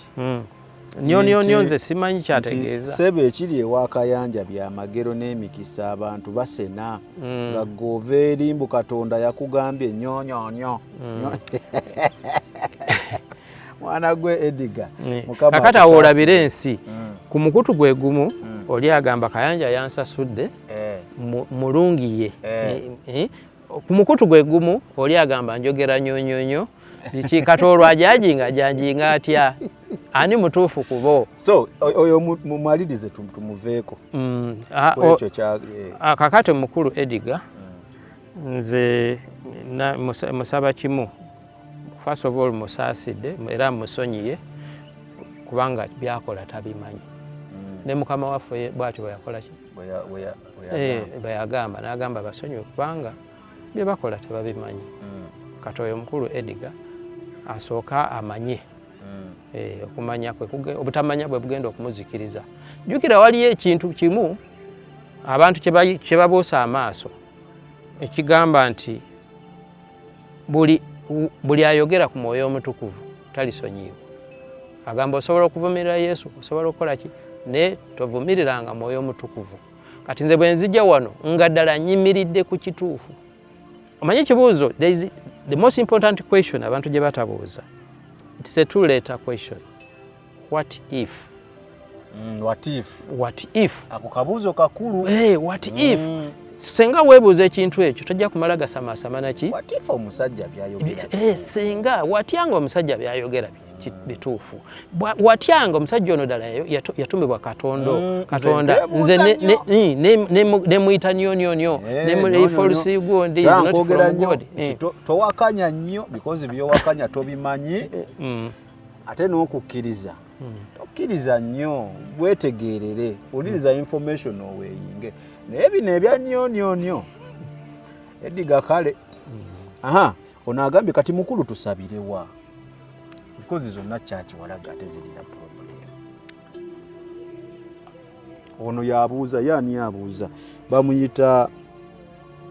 Nyo nyo nyo, nti nze simanyi nti kyategeeza. Ssebo, ekiri ewa Kayanja byamagero n'emikisa, abantu basena nga gova eri mbu Katonda yakugambye nyonyonyo. Mwana gwe Ediga, Mukama Kakati awo akusaasire. olabire ensi ku mukutu gwe gumu. Oli agamba Kayanja yansasudde, mulungi ye. Ku mukutu gwe gumu oli agamba njogera nyonyonyo biki. Kati olwo ajajinga ajajinga atya? Ani mutuufu kubo? So oyo mumalirize tumuveeko kwekyo kya. Kakati omukulu Ediga, nze musaba kimu. First of all, musaasidde era musonyiye, kubanga byakola tabimanyi. Ne Mukama waffe bw'atyo bwe yakola ki? Bwe yagamba. Bwe yagamba, n'agamba basonyiwe kubanga bye bakola tebabimanyi. Kati oyo omukulu Ediga asooka amanye. Okumanya kwe obutamanya bwe bugenda okumuzikiriza. Jjukira waliyo ekintu kimu abantu kye babuusa amaaso, ekigamba nti buli ayogera ku Mwoyo Omutukuvu talisonyiyibwa. Agamba osobola okuvumirira Yesu, osobola okukola ki, naye tovumiriranga Mwoyo Omutukuvu. Kati nze bwe nzija wano nga ddala nyimiridde ku kituufu, omanyi ekibuuzo, there is the most important question abantu gye batabuuza. It's a two letter question: what if? What if? What if? Ako kabuuzo kakulu. Hey, what if? Senga weebuuza ekintu ekyo, tojja kumala gasamasama naki. What if omusajja byayogera? Singa watyanga omusajja byayogera bituufu, watyanga omusajja ono ddala yatumibwa Katonda. Katonda nze nze nteebuuza nemuyita nyonyonyo, false god is not nkwogera from nnyo God. nti towakanya nnyo because byowakanya tobimanyi. Ate n'okukkiriza, tokkiriza nnyo, wetegeerere, wuliriza information oweeyinge. Naye bino ebya nnyonyonyo, Ediga, kale aha ono agambye kati mukulu tusabirewa, because zonna kyaki walaga ate zirina problem. Ono yabuuza, yaani yabuuza, bamuyita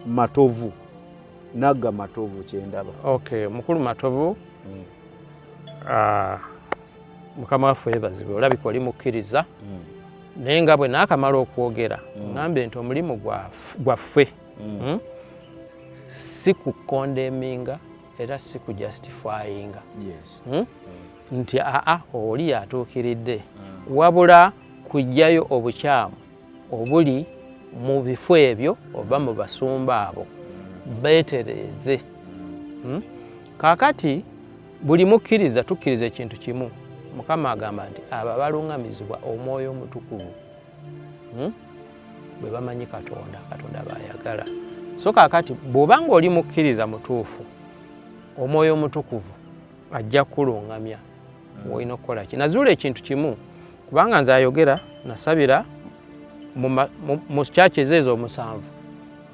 Matovu, Nagga Matovu kyendaba. Okay, mukulu Matovu, Mukama waffe webazibwe. Olabika oli mukkiriza, naye nga bwe naakamala okwogera, ŋŋambye nti omulimu gwaffe si kucondemninga era si kujustifyinga. Nti aa oli yatuukiridde, wabula kuggyayo obukyamu obuli mu bifo ebyo oba mu basumba abo, beetereeze. Kaakati buli mukkiriza tukkiriza ekintu kimu. Mukama agamba nti abo abaluŋŋamizibwa Omwoyo Omutukuvu, Bwe bamanyi Katonda, Katonda bayagala. So kaakati bw'oba nga oli mukkiriza mutuufu, Omwoyo Omutukuvu ajja kukuluŋŋamya olina okukola ki. Nazuula ekintu kimu, kubanga nze ayogera nasabira mu churches ezo omusanvu,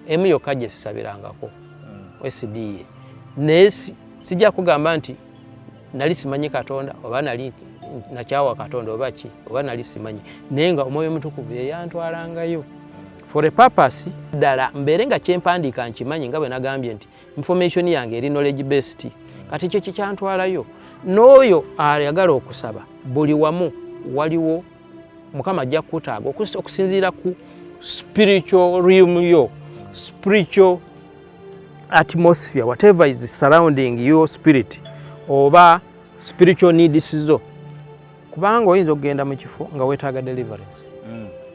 emu yokka gye sisabirangako, SDA. Naye sijja kugamba nti nali simanyi Katonda oba nali nakyawa Katonda oba ki oba nali simanyi, naye nga Omwoyo Omutukuvu yeyantwalangayo for a purpose ddala mbeere nga kyempandiika nkimanyi. Nga bwe nagambye nti information yange eri knowledge based, kati ekyo kikyantwalayo. N'oyo ayagala okusaba, buli wamu waliwo Mukama ajja kukutaaga okusinziira ku spiritual realm yo, spiritual atmosphere, whatever is surrounding your spirit oba spiritual needs zo. Kubanga oyinza okugenda mu kifo nga weetaaga deliverance,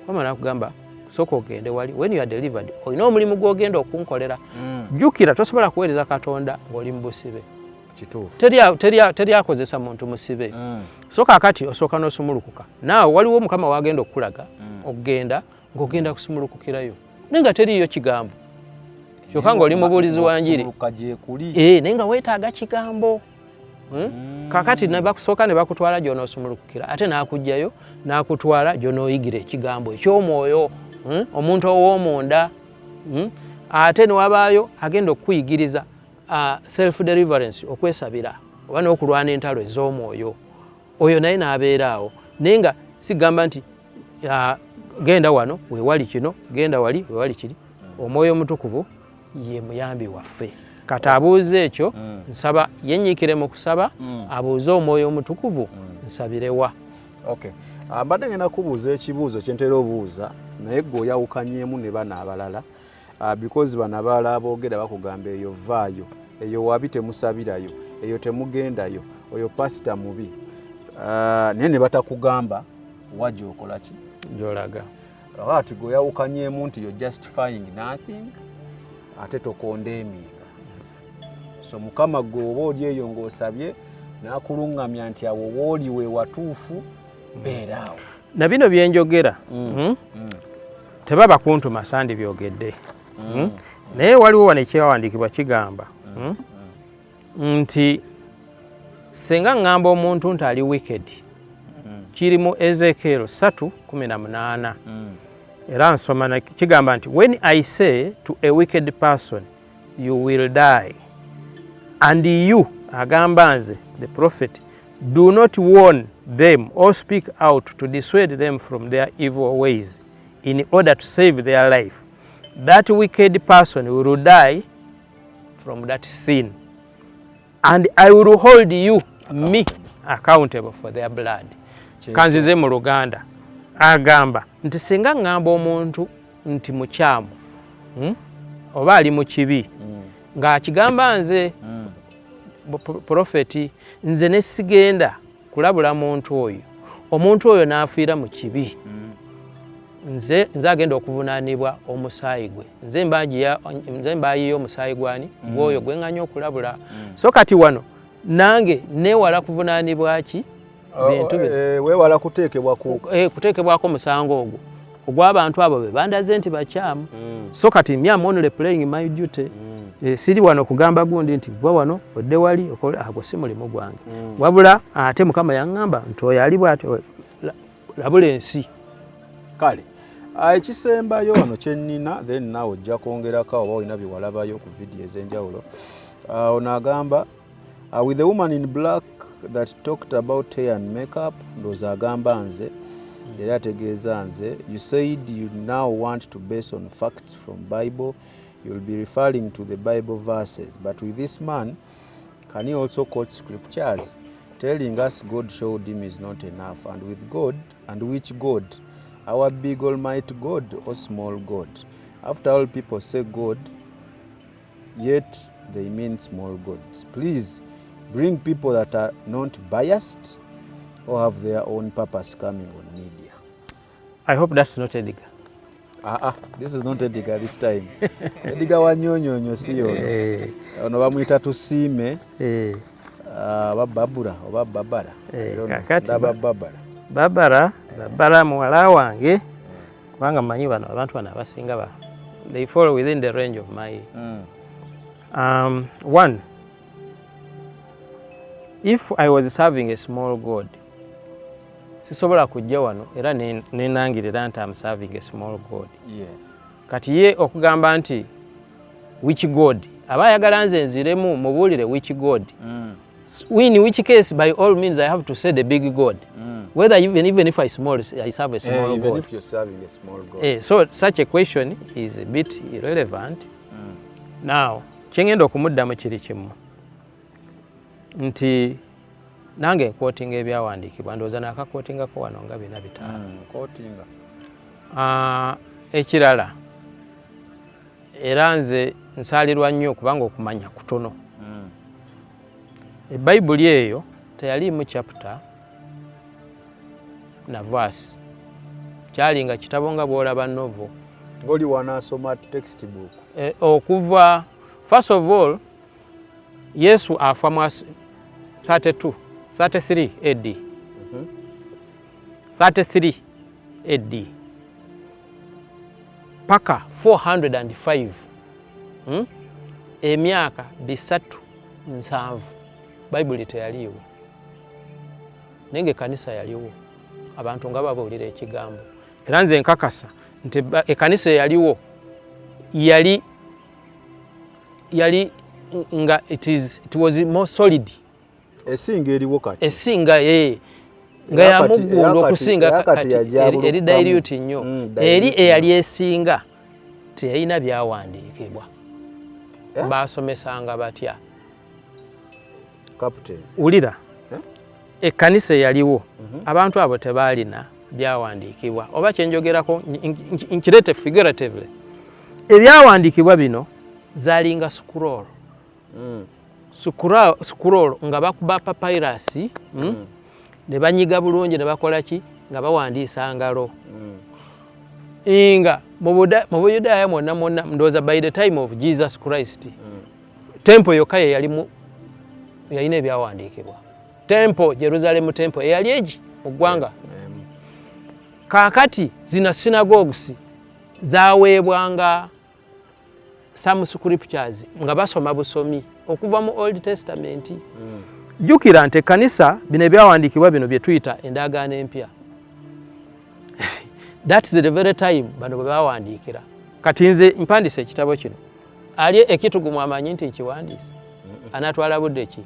mama nakugamba sooka ogende wali, when you are delivered olina omulimu gw'ogenda okunkolera. Jjukira tosobola kuweereza Katonda ng'oli mu busibe. Kituufu. Teri akozesa muntu musibe. So kaakati osooka n'osumulukuka, naawe waliwo Mukama wagenda okukulaga okugenda, ng'ogenda kusumulukukirayo, naye nga teriiyo kigambo, kyokka ng'oli mubuulizi wa njiri. Okusumuluka gyekuli. Naye nga weetaaga kigambo. Kaakati ne bakusooka ne bakutwala gy'onoosumulukukira, ate n'akuggyayo n'akutwala gy'onooyigira ekigambo eky'omwoyo. Omuntu ow'omunda, Ate newabaayo agenda okukuyigiriza self deliverance, okwesabira oba n'okulwana entalo ez'omwoyo. Oyo naye n'abeera awo, naye nga sigamba nti genda wano weewali kino, genda wali weewali kiri. Omwoyo Omutukuvu ye muyambi waffe. Kati abuuze ekyo, nsaba yenyiikire mu kusaba, abuuze Omwoyo Omutukuvu, nsabirewa. Okay. Mbadde ngenda kubuuza ekibuuzo kyentera obuuza, naye gwe oyawukanyemu ne bano abalala, because bano abalala aboogera bakugamba eyo vaayo, eyo wabi, temusabirayo, eyo temugendayo, oyo pasita mubi, naye ne batakugamba wa gyokola ki, gyolaga. Ati gwe oyawukanyemu nti yo justifying nothing, ate tocondemninga. So Mukama gwe oba oli eyo ng'osabye n'akuluŋŋamya nti awo wooli we watuufu, beera awo. Na bino byenjogera, Tebaba kuntuma, sandi byogedde. Naye waliwo wano ekyawandiikibwa kigamba, nti singa ŋŋamba omuntu nti ali wicked, kiri mu Ezekiel 3:18. Era nsoma, kigamba nti, "When I say to a wicked person, 'You will die,' and you," agamba nze the prophet, "do not warn them or speak out to dissuade them from their evil ways in order to save their life, that wicked person will die from that sin, and I will hold you, me, accountable for their blood." Kanzize mu Luganda. Agamba nti singa ŋŋamba omuntu nti mukyamu, Oba ali mu kibi, ng'akigamba nze profeti, nze ne sigenda kulabula muntu oyo, omuntu oyo n'afiira mu kibi, nze agenda okuvunaanibwa omusaayi gwe. Nze mbayiye omusaayi gwani? Gwoyo gwe ŋŋanya okulabula. So kati wano nange neewala kuvunaanibwa ki? Bintu bino. Weewala kuteekebwa ku Kuteekebwako musango ogwo ogw'abantu abo be bandaze nti bakyamu. So kati me, am only playing my duty. Siri wano kugamba gundi nti gwa wano odde wali okole, agwo si mulimu gwange. Wabula ate Mukama yaŋŋamba nti oyo ali bw'atyo, labula ensi. Kale, ekisembayo wano kyennina, then naawe ojja kwongerako oba olina byewalabayo ku vidiyo ez'enjawulo. Ono agamba, with the woman in black that talked about hair and makeup, ndowooza agamba nze, era ategeeza nze, "You said you now want to base on facts from Bible. You'll be referring to the Bible verses, but with this man, can you also quote scriptures? Telling us God showed him is not enough. And with God, and which God? Our big almighty God or small God? After all, people say God, yet they mean small gods. Please bring people that are not biased or have their own purpose coming on media." I hope that's not Edgar. Ah, ah, this is not Edgar this time. Edgar Wanyonyonyo si ono. Ono bamuyita Tusiime, oba Babura oba Babara. I don't know. Kakati Ndaba Babara. Babara, Babara muwala wange, kubanga mmanyi bano abantu bano abasinga ba they fall within the range of my one, if I was serving a small god, sisobola kujja wano era nenangirira nti am serving a small god. Kati ye okugamba nti which god, aba ayagala nze nziremu mubuulire which god. In which case, by all means, I have to say the big God, whether even if I serve a small Even god. if you're serving a small god. So such a question is a bit irrelevant. Now kyengenda okumuddamu kiri kimu, nti nange nquotinga ebyawandiikibwa, ndowooza nakaquotingako wano nga bina bitaano. Quotinga. Ekirala era nze nsaalirwa nnyo kubanga okumanya kutono. Ebayibuli eyo teyaliimu chapter na verse, kyali nga kitabo nga bw'olaba novel. Ng'oli wanaasoma textbook. Okuva first of all, Yesu afa mu 32 33 AD, 33 AD paka 405, Emyaka 370 Bayibuli teyaliiwo, naye nga ekkanisa yaliwo, abantu nga babuulira ekigambo. Era nze nkakasa Nti ekkanisa eyaliwo yali nga it was more solid. Esinga eriwo kati. Esinga nga yamuggundu okusinga kati eri dilute nnyo. Eri eyali esinga teyalina byawandiikibwa. Basomesanga batya? Captain. Wulira. Ekkanisa eyaliwo abantu abo tebaalina byawandiikibwa. Oba kyenjogerako nkireete figuratively, ebyawandiikibwa bino zaalinga scroll. Scroll nga bakuba papyrus, ne banyiga bulungi ne bakola ki, nga bawandiisa ngalo. Nga mu Buyudaaya mwonna mwonna, ndowooza by the time of Jesus Christ, temple yokka ye yalimu yalina ebyawandiikibwa. Temple, Jerusalem temple eyali egi mu ggwanga. Kaakati zino synagogues zaweebwanga some scriptures nga basoma busomi okuva mu Old Testament. Jjukira nti ekkanisa bino ebyawandiikibwa bino bye tuyita endagaano empya, that is the very time bano bwe bawandiikira. Kati nze mpandiise ekitabo kino, ali ekitugumu amanyi nti nkiwandiise, anatwala budde ki?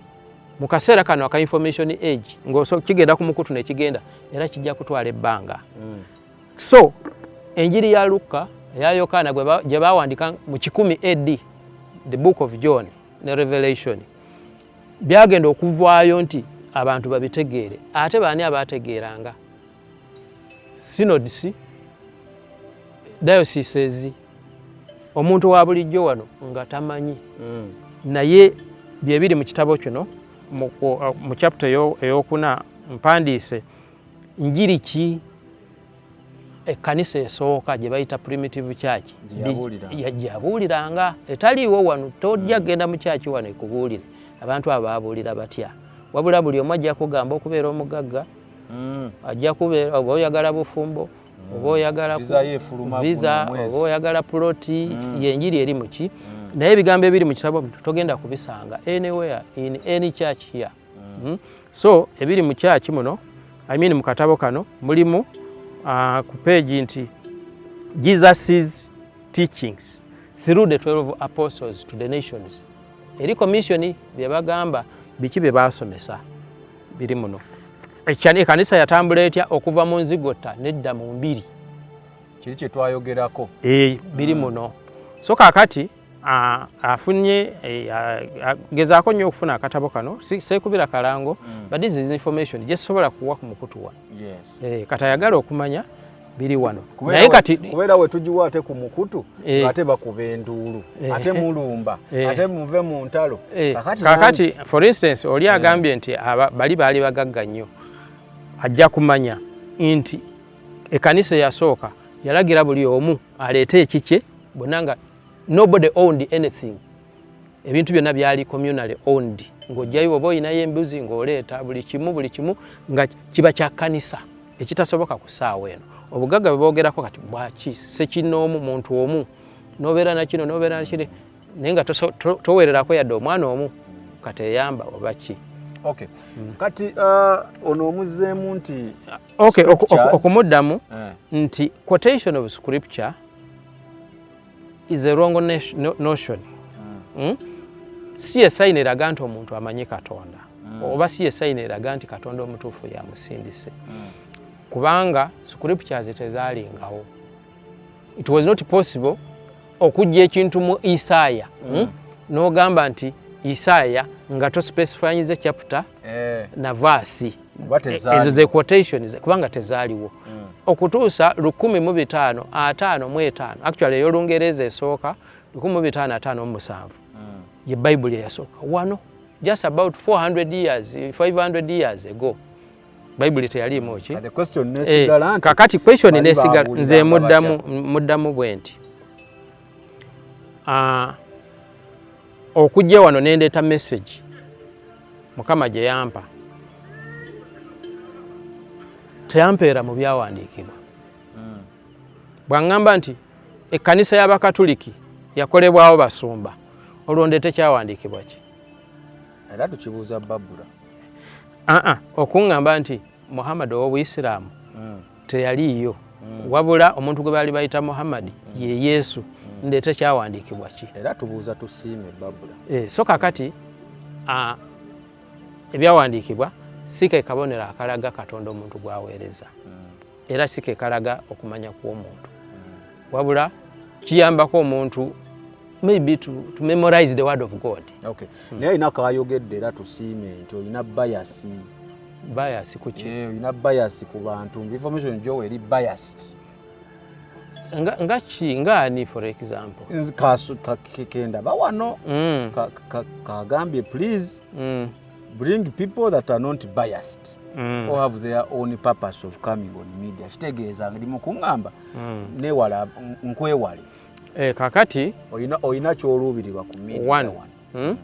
Mu kaseera kano aka information age, ng'oso kigenda ku mukutu nekigenda, era kijja kutwala ebbanga. So enjiri ya Luka, eya Yokaana gye bawandiika mu 100 AD, the Book of John ne Revelation, byagenda okuvaayo nti abantu babitegeere. Ate baani abategeeranga? Synods, dioceses. Omuntu wa bulijjo wano nga tamanyi. Naye byebiri mu kitabo kino, mu chapter eyokuna mpandiise njiri ki ekkanisa esooka gye bayita primitive church Gye yabuuliranga, etaliiwo wano. Tojja kugenda mu church wano ekubuulire abantu abo babuulira batya. Wabula buli omu ajja kugamba okubeera omugagga, ajja kubeera oba oyagala bufumbo, oba oyagala Visa ye efuluma visa, guno omwezi. Oba oyagala ploti. Yenjiri eri muki, naye ebigambo ebiri mu kitabo togenda kubisanga anywhere in any church here. So ebiri mu church muno, I mean mu katabo kano, mulimu ku page nti Jesus's teachings through the 12 apostles to the nations, eri commission bye bagamba, biki bye basomesa biri muno. Ekkanisa yatambula etya okuva mu nzigotta nedda mu mbiri? Kiri kye twayogerako. Biri muno. So kaakati afunye gezaako nnyo okufuna akatabo kano. Seekubira kalango, but this is information gye sobola kuwa ku mukutu wano. Kati ayagala okumanya biri wano. Naye kati kubeera we tugiwa ate ku mukutu, ate bakuba enduulu, ate mulumba, ate muve mu ntalo. Kakati for instance oli agambye nti bali baali bagagga nnyo, ajja kumanya nti ekkanisa eyasooka yalagira buli omu aleete ekikye bonna, nga nobody owned anything. Ebintu byonna byali communally owned, ng'ojjayo oba olinayo embuzi ng'oleeta buli kimu, buli kimu nga kiba kya kkanisa, ekitasoboka ku ssaawa eno. Obugagga bwe boogerako kati bwaki? Sekinnoomu, muntu omu n'obeera na kino n'obeera na kiri, naye nga towererako yadde omwana omu kateyamba oba ki. Okay. Kati ono omuzzeemu nti okay, okumuddamu nti quotation of scripture is a wrong notion. Si ye sign eraga nti omuntu amanyi Katonda, oba si ye sign eraga nti Katonda omutuufu yamusindise, kubanga scriptures tezaalingawo. It was not possible okujja ekintu mu Isaaya n'ogamba nti Isaaya nga tospecifyinze chapter na verse. Ezo ze quotations, kubanga tezaaliwo okutuusa 1555. Actually ey'Olungereza esooka 1557 ye Bayibuli eyasooka wano, just about 400 years, 500 years ago. Bayibuli teyaliimu ki? Kakati question nesigala, nze muddamu bwe nti okujja wano nendeeta message Mukama gye yampa, teyampeera mu byawandiikibwa. Bwaŋŋamba nti ekkanisa y'Abakatuliki yakolebwawo basumba, olwo ndeete kyawandiikibwa ki? Era tukibuuza Babula. Aa, okuŋŋamba nti Muhammad ow'Obuyisiraamu teyaliiyo. Wabula omuntu gwe baali bayita Muhammadi ye Yesu. Ndeete kyawandiikibwa ki? Era tubuuza Tusiime Babula. So kakati ebyawandiikibwa si ke kabonero akalaga Katonda omuntu gw'aweereza, era si ke kalaga okumanya kw'omuntu, wabula kiyambako omuntu maybe to memorize the word of God. Okay. Naye alina kayogedde era Tusiime nti olina bias. Bias kuki? Olina bias ku bantu, information gyowa eri biased. Nga ki, nga ani, for example? Kendaba wano kagambye please bring people that are not biased or have their own purpose of coming on media. Kitegeeza ndi mu kuŋŋamba newala nkwewale. Kakati olina kyoluubirirwa ku media one. Wano.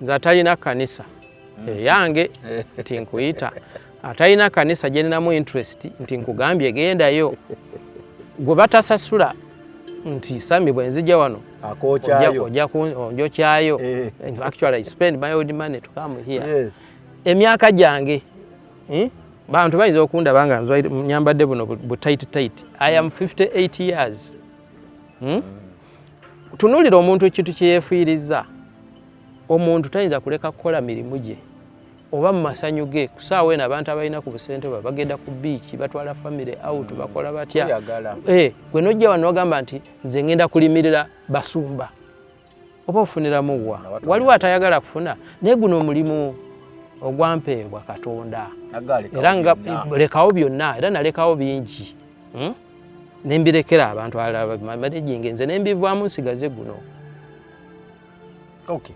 Nze atalina kanisa eyange nti nkuyita, atalina kanisa gye ninamu interest nti nkugambye gendayo, gwe batasasula nti Sami bwe nzija wano akookyayo. Ojja onjokyayo. Actually, I spend my own money to come here. Emyaka gyange, Bantu bayinza okundaba nga nyambadde buno bu tight tight. I am 58 years. Tunuulira omuntu ekintu kye yeefiiriza. Omuntu tayinza kuleka kukola mirimu gye oba mu masanyu ge. Ku ssaawa eno abantu abalina ku busente bwe bagenda ku beach, batwala family out, bakola batya? Oyagala. Gwe nojja wano n'ogamba nti nze ngenda kulimirira basumba, oba ofuniramu wa? Nga batwala. Waliwo atayagala kufuna, naye guno omulimu ogwampeebwa Katonda. Nagalekawo era nga byonna. Lekawo byonna, era nalekawo bingi, Nembirekera abantu abalala managing, nze nembivaamu nsigaze guno. Okay.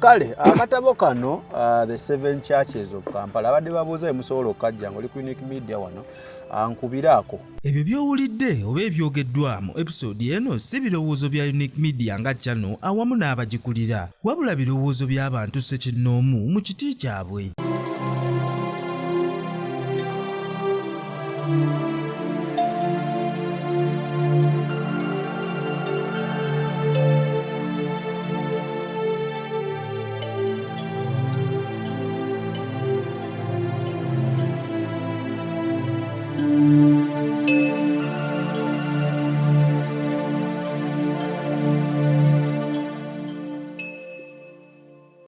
Kale akatabo kano, The Seven Churches of Kampala, abadde babuuza emusobola okukajja nga oli ku Unique Media wano, nkubiraako. Ebyo by'owulidde oba ebyogeddwa mu episode eno si birowoozo bya Unique Media nga channel awamu n'abagikulira, wabula birowoozo by'abantu ssekinnoomu mu kiti kyabwe.